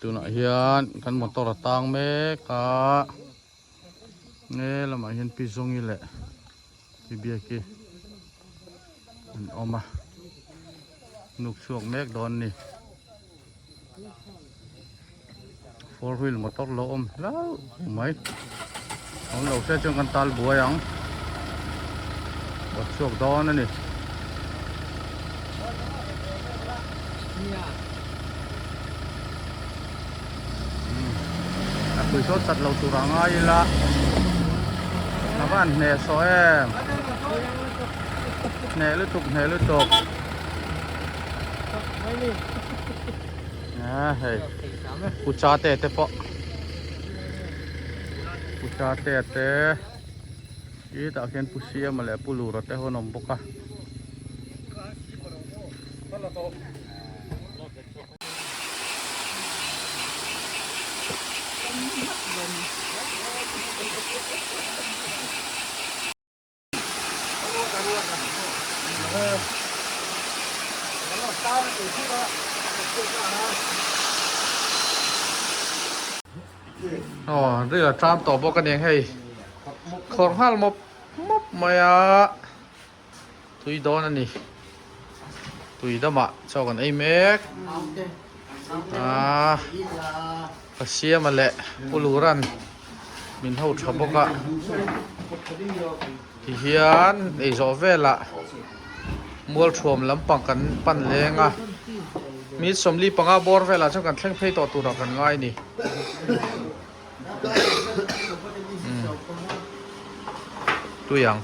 Tunah hian kan motor a tang mek a nge lamah hian pi Zawngi leh pi Biaki an awm a nuk chhuak mek dawn a ni four wheel motor lo awm hlauh mai awm lo se chuan kan tal buai ang kawt chhuak dawn a ni. A pui sawn chat lo tur a ngai ila a van hneh sawh em hneh lutuk hneh lutuk a hei pu cha te te pawh pu cha te te khi tah khian pu siama leh pu lura te ho an awm bawk a. Aw ril a tram tawh bawk a ni ang hei khawrh nghal mawp mawp mai a. Tui dawn a ni. Tui damah chaw kan ei mek. Aaa ka siama leh Pu Luran min ho tha bawk a. Tihian ei zawh velah Mualthuam lampang kan pan leng a. Minute 45 bawr velah chuan kan thleng phei tawh turah kan ngai a ni. Tui ang.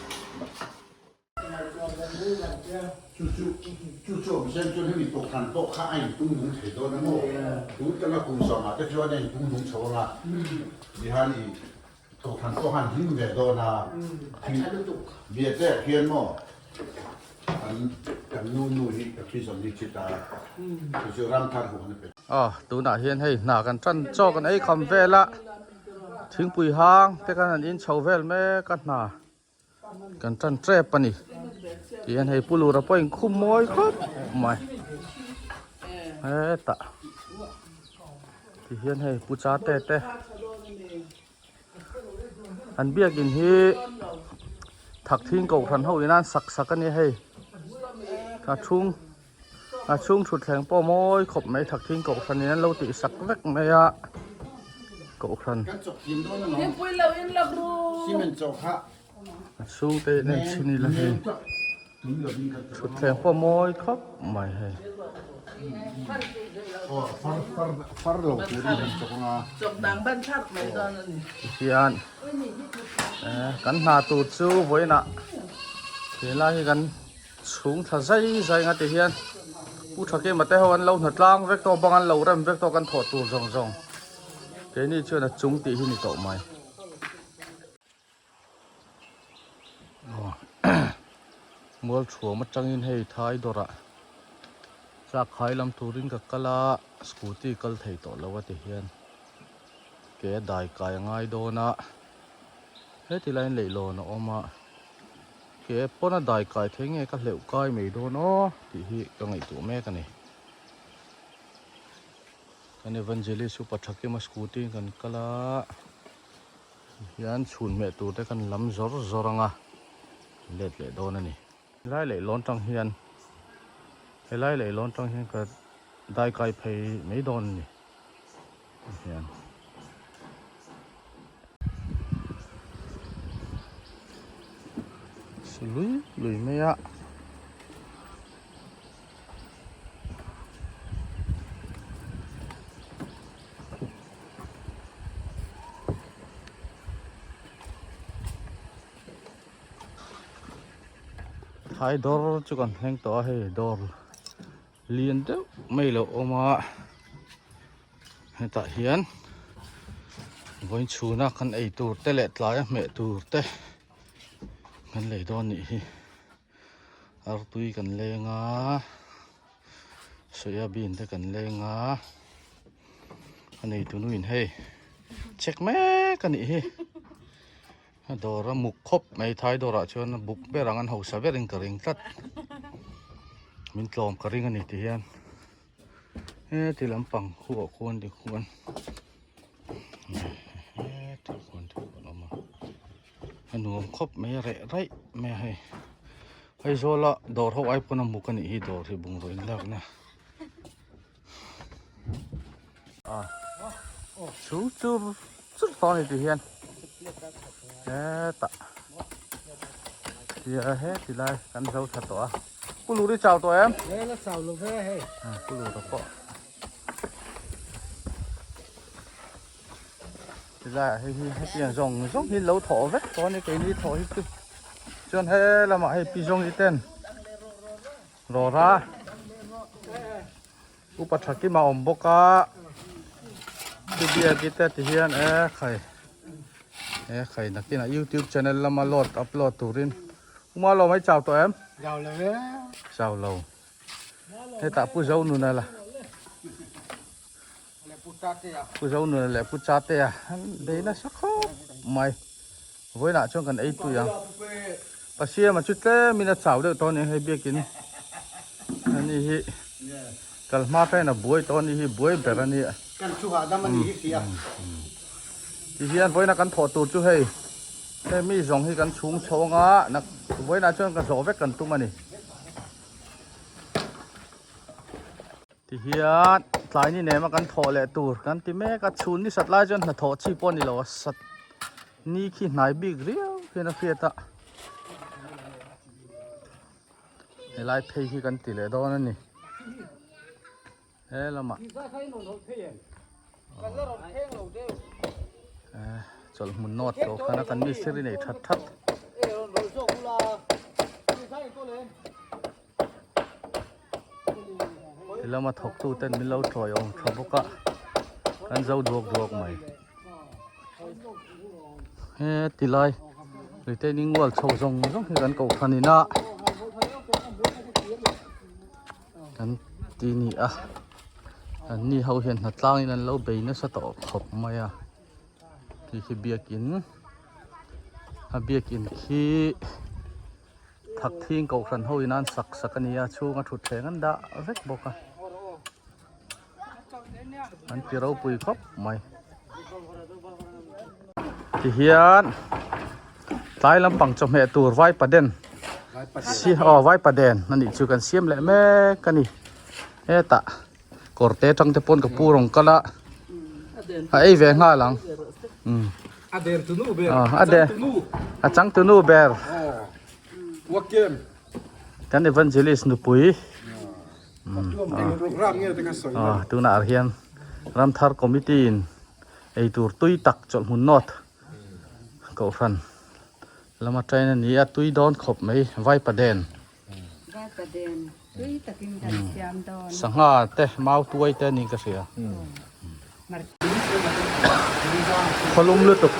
Aw tunah hian hei hna kan tan chaw kan ei kham vel a thingpui hang te khan an in chho vel mek a hna kan tan tep a ni tihian hei pu lura pawh a inkhum mawi khawp mai hetah tihian hei pu cha te te An biakin hi thakthing kohhran ho in an sak sak a nia hei a chhung a chhung thutthleng pawh mawi khawp mai thakthing kohhran in an lo tih sak vek mai a kohhran a chhung te in en chhin ila hei thutthleng pawh mawi khawp mai hei. Tihian kan hna tur chu vawiinah helai hi kan chhung thla zai zai ang a tihian Pu Thakima te ho an lo hna tlang vek tawh bang an lo rem vek tawh kan thawh tur zawng zawng keini chuan a chung tih hi ni tawh mai. Mual thuam atangin hei thai dawrah tlak khai lam turin ka kal a scooty kal thei tawh lo a ti hian ke a dai kai a ngai dawn a heti laiin leihlawn a awm a ke pawn a dai kai thei nge ka hleuh kai mai dawn aw tih hi ka ngaihtuah mek a ni kan evangelist upa thakima scooty in kan kal a. Hian chhun hmeh tur te kan lam zawr zawr ang a, let leh dawn a ni. Helai leihlawn tang hian helai leihlawn tang hian ka dai kai phei mai dawn a ni hian. Su lui lui mai a. Thai dawr chu kan thleng tawh a hei dawr lian deuh mai lo awm a hetah hian vawiin chhuna kan ei tur te leh tlai a hmeh tur te kan lei dawn nih hi artui kan leng a. Soya bean te kan leng a a neitu nu in hei check mek a nih hi a dawr a muk khawp mai thai dawrah chuan a buk ber ang an hausa berin ka ring tlat min tlawm ka ring a ni ti hian. Heti lampang khuah khuan tikhuan heti khuan tikhuan a awm a a nuam khawp mai a reh raih mai a hei Aizawl a dawr ho ai pawn a muk a nih hi dawr hi bungraw inlakna a chhung chur chur tawh a ni ti hian hetah tia heti lai kan zo tha tawh a Pu Lur i chau tawh em? He la chau lo ve hei. Pu Lur a pawh. Tilaiah hei hi hetiang zawng zawng hi lo thawh vek tawh a ni keini thawh hi chu chuan he lamah hei pi zawng hi ten rawra upa thakim a awm bawk a chubiaki te ti hian e khai e khai nakinah youtube channel lama load upload turin Uma lo mai chau tawh em? Chau lo e. Chau lo. Hetah Pu Zonuna la. Pu Zonuna leh Pu Chatea an bei nasa khawp mai. Vawiinah chuan kan ei tui ang. Pasiama chu tlemin a chau deuh tawh a ni hei biakin ani hi kal hma khain a buai tawh a ni hi buai ber a ni. Kan thu hahdam a ni hi sia. Tihian vawiina kan thawh tur chu hei hei mi zawng hi kan chhung chho anga nak vawiinah chuan ka zawh vek kan tum a ni. Tihian tlai ni nem a kan thawh leh tur kan ti mek a chhun ni sat lai chuan hnathawh chi pawh a ni lo a sat ni khi hnai bik riau hian a hriat a helai phei hi kan ti leh dawn a ni. He lamah chawlh hmun nawt tawh khan a kan mistiri nei that that. Ti lama thawktu ten min lo tawi awm tha bawk a kan zo duak duak mai. He ti lai retaining wall chho zawng zawng hi kan kohhran in a. Kan ti ni a an ni ho hian hnatlang in an lo bei nasa tawh khawp mai a khi khi biakin a biakin khi thak thing kohhran ho in an sak sak a ni a chhung a thut thleng an dah vek bawk a an ti ropui khawp mai tihian tlai lampang chawhmeh tur vaipaden si aw vaipaden a nih chu kan siam leh mek a ni hetah kawr te atang te pawn ka pu rawn kal a a ei ve nghal ang umm a der tu nu ber a der a chang tu nu ber kan evangelist nupui. Tunah hian Ramthar Committee in eitur tui tak chawlhmun nawt kohhran lama train a ni a tui dawn khawp mai Vaipaden sangha te mau tuai te niin ka hria. Khawlum lutuk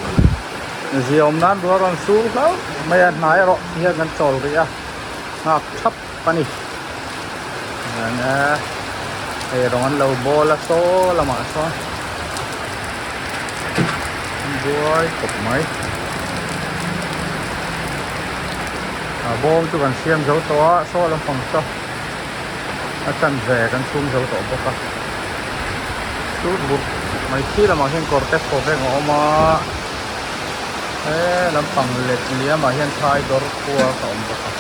ziaawm nan rual rawn sur hlauh mai a hnai erawh hian kan chawl rih a nghak thap a ni chuan hei rawng an lo bawl a saw lamah sawn an buai khawp mai a bawm chu kan siam zo tawh a saw lampang saw. a chanve kan chhung zo tawh bawk a chu bur mai khi lamah hian kawr te khaw vek a awm a he lampang let liam ah hian thai dawr khua ka awm bawk a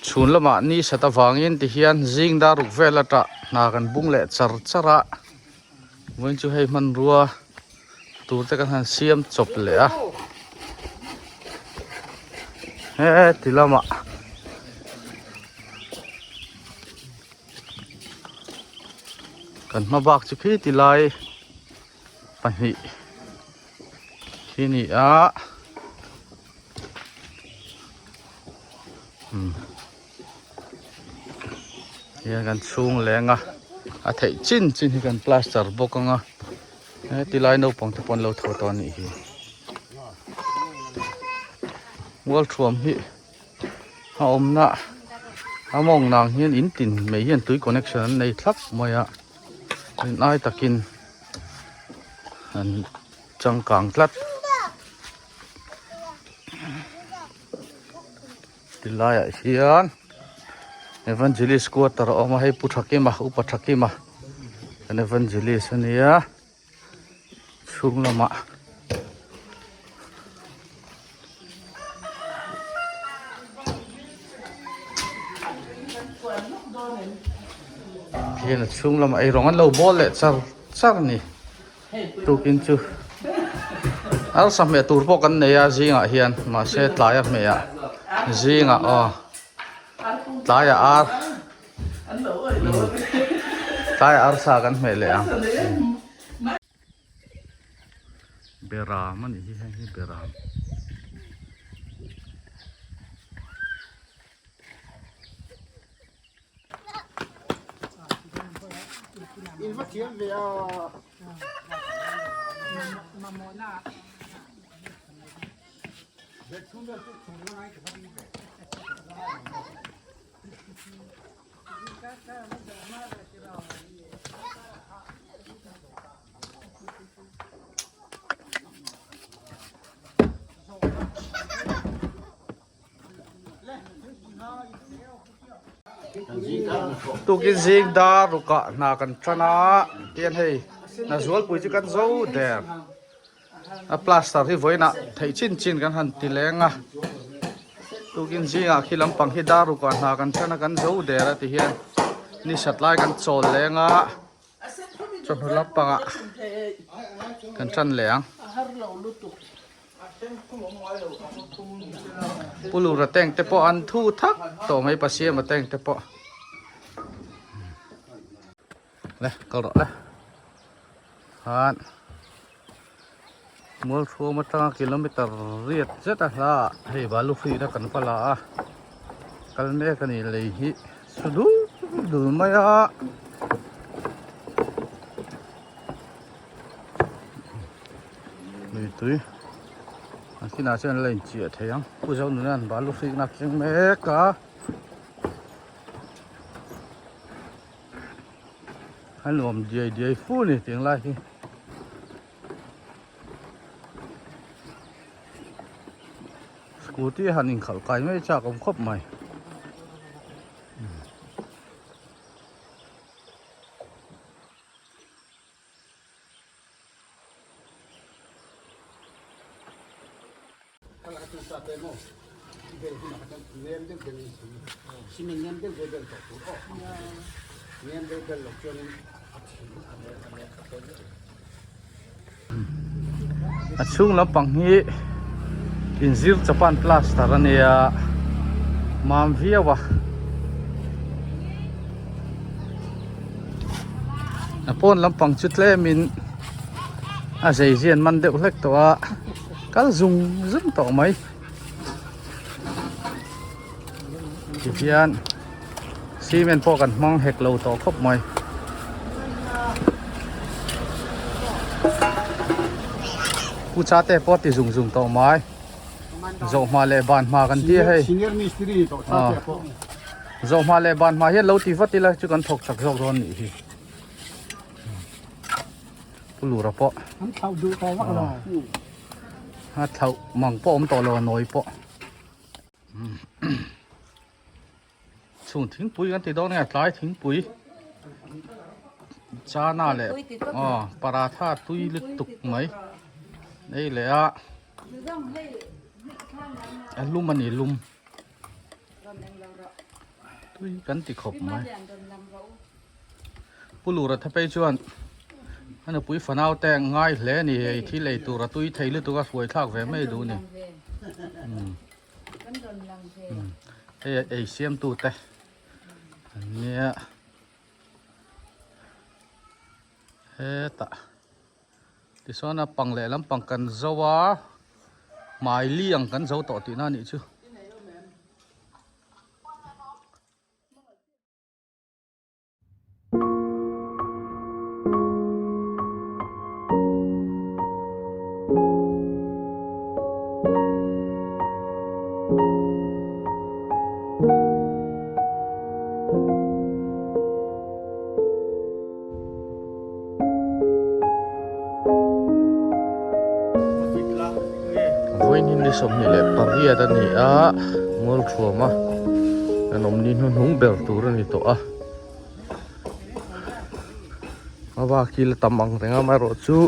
chhun lamah ni sat avangin ti hian zing dar ruk vel atah hna kan bung leh char char a vawiin chu hei hmanrua tur te kan han siam chawp leh a heti lamah kan hma bak chu khi ti lai pahnih khi ni a umm hian kan chhung leng a a theih chin chin hi kan plaster bawk ang a heti lai naupang te pawh an lo tho tawh a nih hi mualthuam hi a awmna a mawng nang hian in tin mai hian tui connection an nei thlap mai a rinai takin an changkang tlat. Ti laiah hian. Evangelist quarter a awm a hei Pu Thakima Upa Thakima kan Evangelist a nia chhung lamah hian a chhung lamah eirawng an lo bawl leh char char a ni. Tukin chu arsa hmeh tur pawh kan nei a zingah hian mahse tlai a hmeh ah zingah aw tlai ah ar tlai ah arsa kan hmeh leh ang beram a nih hi heng hi beram. In va thiam ve a. Tukin zing dar rukah hna kan tan a tian hei hna zualpui chu kan zo der a plaster hi vawiinah theih chin chin kan han ti leng a tukin zingah khi lampang hi dar rukah hna kan tan a kan zo der a ti hian ni sat lai kan chawl leng a. Chawhnu lampangah kan tan leh ang. Pu Lura tank te pawh an thu thak tawh mai Pasiama tank te pawh. Le kal rawh le. Khan Mualthuam atanga kilometer riat zet a hla ah hei balu hruihna kan va la a kal mek a ni lei hi su dul dul mai a lui tui a kinah chuan la inchiah thei ang pu Zonuna an balu hruihna a keng mek a. A nuam diai diai fu a ni tih ang lai hi. Scooty han inkhalh kai mai chak awm khawp mai. A chhung lampang hi inzir chapan plaster a nia mam viau a a pawn lampang chu tlemin a zei zian man deuh hlek tawh a. Kal zung zung tawh mai tihian cement pawh kan hmang hek lo tawh khawp mai pu cha te pawh ti zung zung tawh mai zawh hma leh ban hma kan ti a hei zawh hma leh ban hma hian lo ti vat ila chu kan thawk chak zawk dawn nih hi. Pu Lura pawh an thlauh duh tawh vak lo a thlauh mang pawh awm tawh lo a nawi pawh chhung thingpui kan ti dawn nge tlai thingpui chana leh aw paratha tui lutuk mai nei leh a a lum a ni lum tui kan ti khawp mai. Pu Lura Thapei chuan a nupui fanau te ngai hle a ni hei thil ei tur a tui thei lutuk a hruai thlak ve mai duh a ni hei ei siam tu te an nia hetah tichuan a pang leh lampang kan zo a hmai li ang kan zo tawh tihna a nih chu. Vawiin hi ni 28 a ni a, Mualthuama. Kan awm ni hnuhnung ber tur a ni tawh a. A bak hi la tam ang reng a amaherawhchu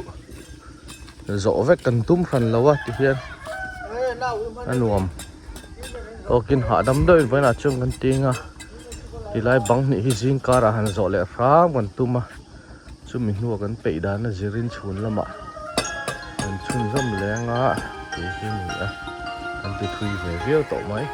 zawh vek kan tum hran lo a tihian a nuam tawkin hahdam deuhin vawiinah chuan kan ting a tilai bang hnih hi zing karah han zawh leh hram kan tum a chumi hnuah kan peih dan a zirin chhun lamah kan chhunzawm leng a tih hi a ni a kan ti thui ve viau tawh mai.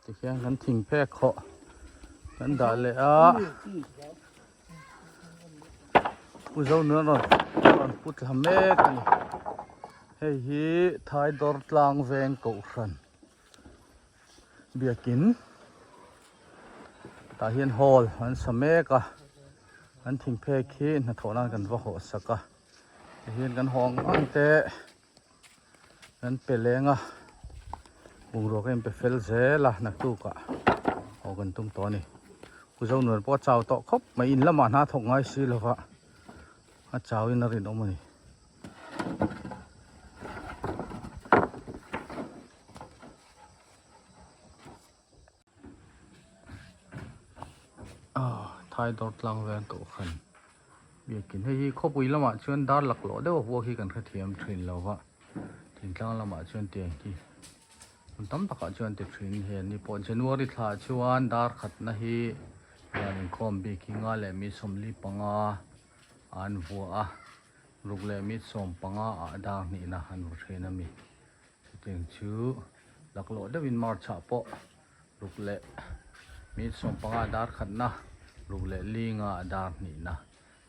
Tikhian kan thing phek hawh kan dah leh a Pu Zonun a rawn rawn pu thla mek a ni hei hi Thaidawr tlang veng kohhran biakin tah hian hall an sa mek a an thing phek hi hnathawh nan kan va hawh sak a tihian kan haw ang ang te kan pe leng a bungrua ka inpe fel zel a naktukah haw kan tum tawh a ni Pu Zonuan pawh a chau tawh khawp mai in lamah hna thawk ngai si lova a chau in a rinawm a ni. Thai dawr tlang vel kohhran biakin hei hi khawpui lamah chuan dar laklawh deuh a vuak hi kan hrethiam thin lo va thingtlang lamah chuan tiang hi hmun tam takah chuan ti thin hi an ni pawh January thla ah chuan dar khatna hi hian inkhawm bik hi nga leh mi 45 an vuah a ruk leh mi 15 ah dar hnihna an vaw thin a mi. Chutiang chu laklawh deuhin March ah pawh ruk leh minute 15 dar khatna ruk leh linga dar hnihna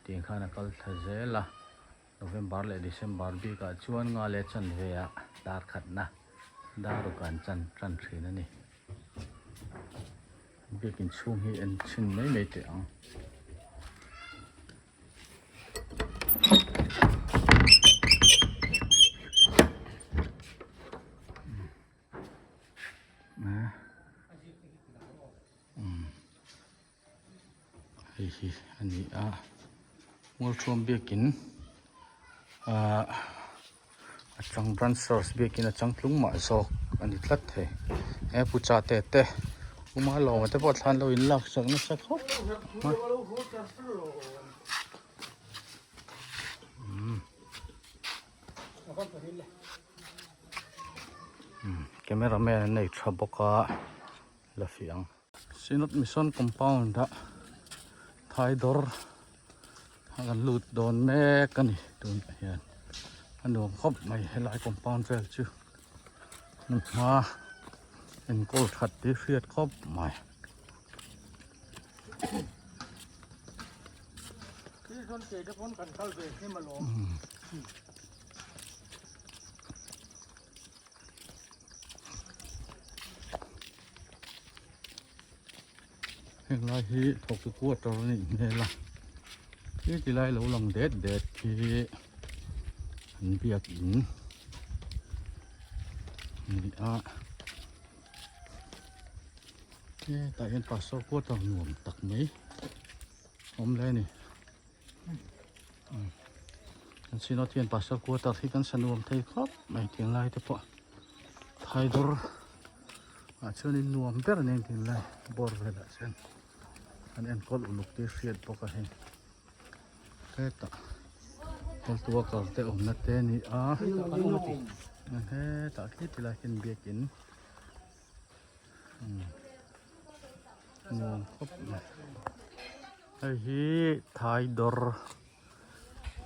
tiang khan a kal thla zel a, November leh December bikah chuan nga leh chanve ah dar khatna dar ruk an chan tan thin a ni. Biakin chhung hi en chhin mai mai teh ang. Hei hi a ni a Mualthuam biakin ahh a chang branch source biakin a changtlung mah zawk a ni tlat thei he pucha te te uma lawma te pawh thlan lo in lak sak nasa khawp mai camera man an nei tha bawk a la fiah ang. Synod Mission compound ah Thaidawr a kan lut dawn mek a ni tunah hian a nuam khawp mai helai compound vel chu hmun hma enkawl that tih hriat khawp mai. Heng lai hi thawktu quarter a nih hmel a khi ti lai lo lang det det khi an biak in. Ni a hetah hian pastor quarter nuam tak mai awm le a ni kan synod hian pastor quarter hi kan sa nuam thei khawp mai tiang lai te pawh thaidawr ah chuanin nuam ber a ni ang tinlai bawr velah chuan an enkawl uluk tih hriat bawk a hei. Hetah health worker te awmna te a ni a hetah khi ti lai khian biakin nuam khawp mai hei hi thaidawr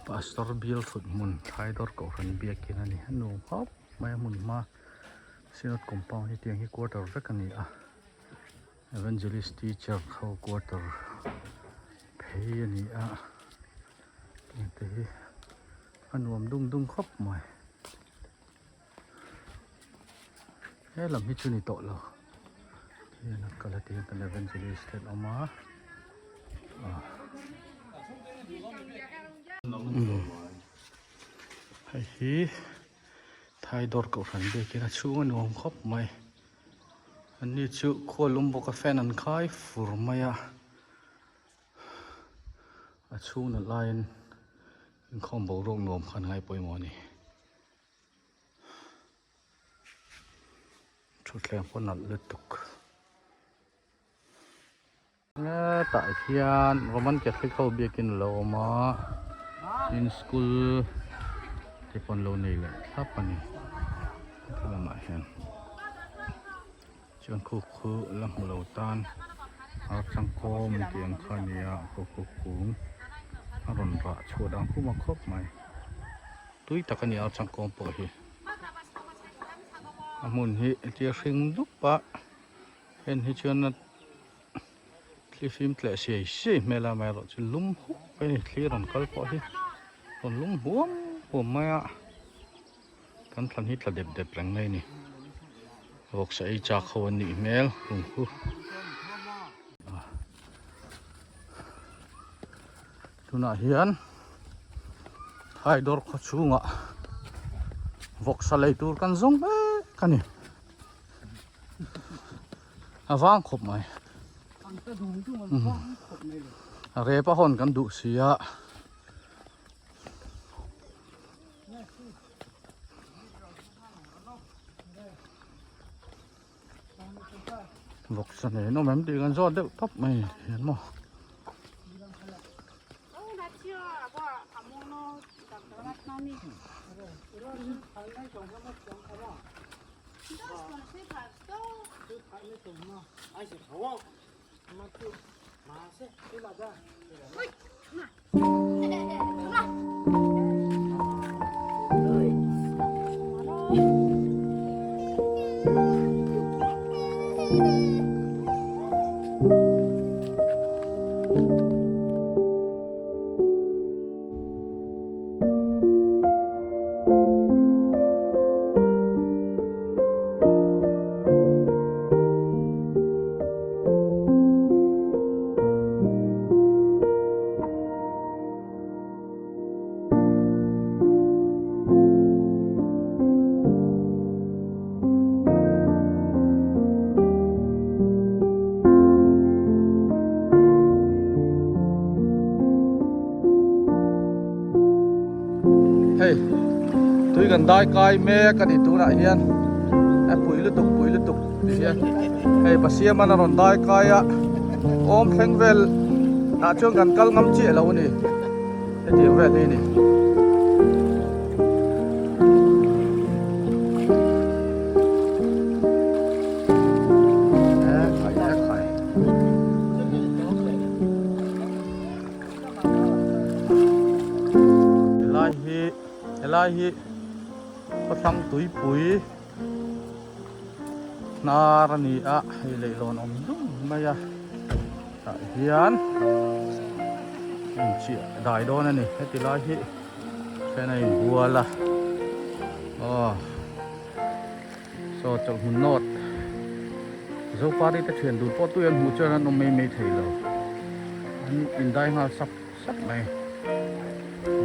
pastor bial thut hmun thaidawr kohhran biakin a ni a nuam khawp mai a hmun hma synod compound hi tiang hi quarter vek a ni a. Evangelist teacher ho quarter phei a ni a heng te hi a nuam dung dung khawp mai he lam hi chu ni tawh lo hian a kal a ti hian kan evangelist te an awm a ah hei hi Thaidawr kohhran biakin a chhung a nuam khawp mai. An ni chu khua lum bawk a fan an khai fur mai a a chhung nalh laiin inkhawm boruak nuam khan ngai pawimawh a ni thutthleng pawh nalh lutuk. Hetah hian Roman Catholic ho biakin a lo awm a tin school te pawh an lo nei leh thlap a ni heti lamah hian chuan khu khu la hmu lo tan ar changkawm tih ang kha a ni a khu khu kung a rawn rah chhuah dan khum a khawp mai tui tak a ni ar changkawm pawh hi a hmun hi hetia hring dup a. Heng hi chuan a thli fim tleh siai siai hmel a amaherawhchu lum hup mai a ni thli rawn kal pawh hi rawn lum huam huam mai a kan thlan hi tla dep dep reng mai a ni vawksa ei chak ho an nih hmel hung hu tunah hian Haidawr khaw chhungah vawksa lei tur kan zawng mek a ni. A vang khawp mai a rep a hawn kan duh si a vawksa nen awm em tih kan zawt deuh tawp mai hian maw. Hei tui kan dai kai mek a ni tunah hian a pui lutuk pui lutuk ti hian hei Pasiam an a rawn dai kai a awm thleng vel ah chuan kan kal ngam chiah lo a ni hetiang vel hi a ni. Helai hi helai hi khawthlang tuipui hnar a ni a hei leihlawn awm dum mai a tah hian inchiah dai dawn a ni heti lai hi then a inbual a aw saw chawlhhmun nawt Zopari te thian dun pawh tui an hmuh chuan an awm mai mai thei lo an indai nghal sap sap mai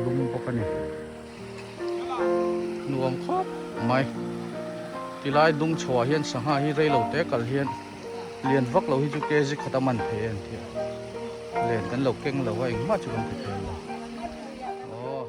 lum bawk a ni nuam khawp mai. Tilai dung chhoah hian sangha hi reilo te kal hian lian vak lo hi chu kg khat a man thei a ni a, len kan lo keng lo a engmah chu kan ti thei lo. Aw.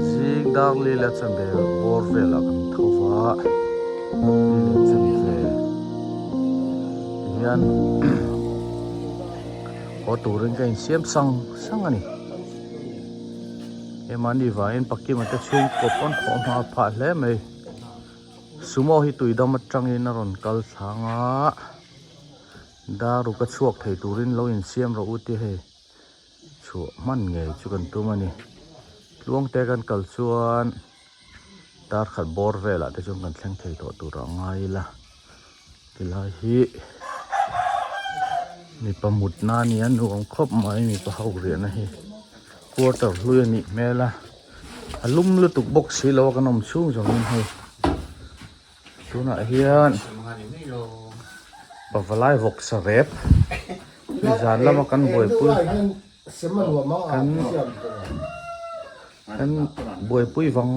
Zing darli leh chanve bawr velah kan tho va li leh chanve tihian haw turin ka insiam sang sang a ni hemahni vangin pakima te chhungkaw pawn khawh hma phah hle mai sumo hi tuidam atangin a rawn kal thlang a. Daru ka chhuak thei turin lo insiam rawh u tih hei chhuah hman ngei chu kan tum a ni. Tluangte kan kal chuan dar khat bawr velah te chuan kan thleng thei tawh tur a ngai ila. Tilai hi mipa mutna a ni a nuam khawp mai mipa ho riahna hi quarter hlui a nih hmel a a lum lutuk bawk si lo a kan awm chhung zawngin hei. Tunah hian pavalai vawk sarep nizan lama kan buaipui kan kan buaipui vang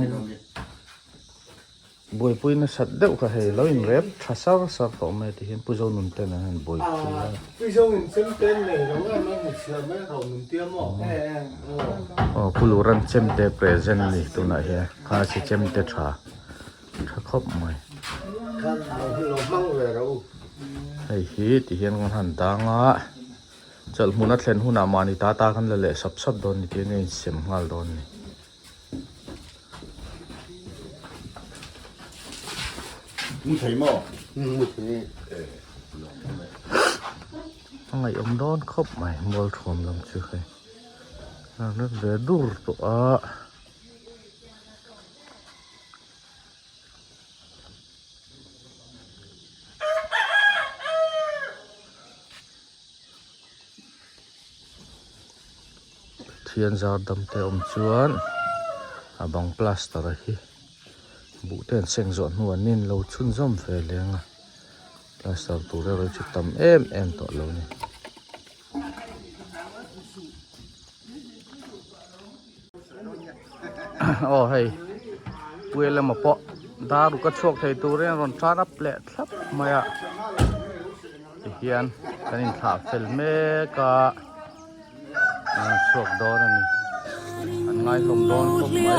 buaipui nasat deuh kha hei lo inrep tha sar sar tawh mai ti hian Pu Zonunten an han buaipui a. Aw Pu Luran chemte present a ni tunah hian kha chi chemte tha. Tha khawp mai. Hei hi ti hian kan han dang a, chawlh hmun a thlen hunah mahni ta ta kan la leh sap sap dawn ni tih a insem nghal dawn a ni. A ngaihawm dawn khawp mai mualthuam lam chu hei a rat ve dur tawh a. Pathian zar dam te awm chuan a bang plaster a hi buh te an seng zawh hnuah an in lo chhunzawm ve leng a plaster tur erawh chu tam em em tawh lo a ni. Aw hei puia lama pawh dar uk a chhuak thei turin a rawn tan up leh thlap mai a tihian kan inthlah fel mek a an chhuak dawn a ni an ngaihawm dawn khawp mai.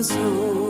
su.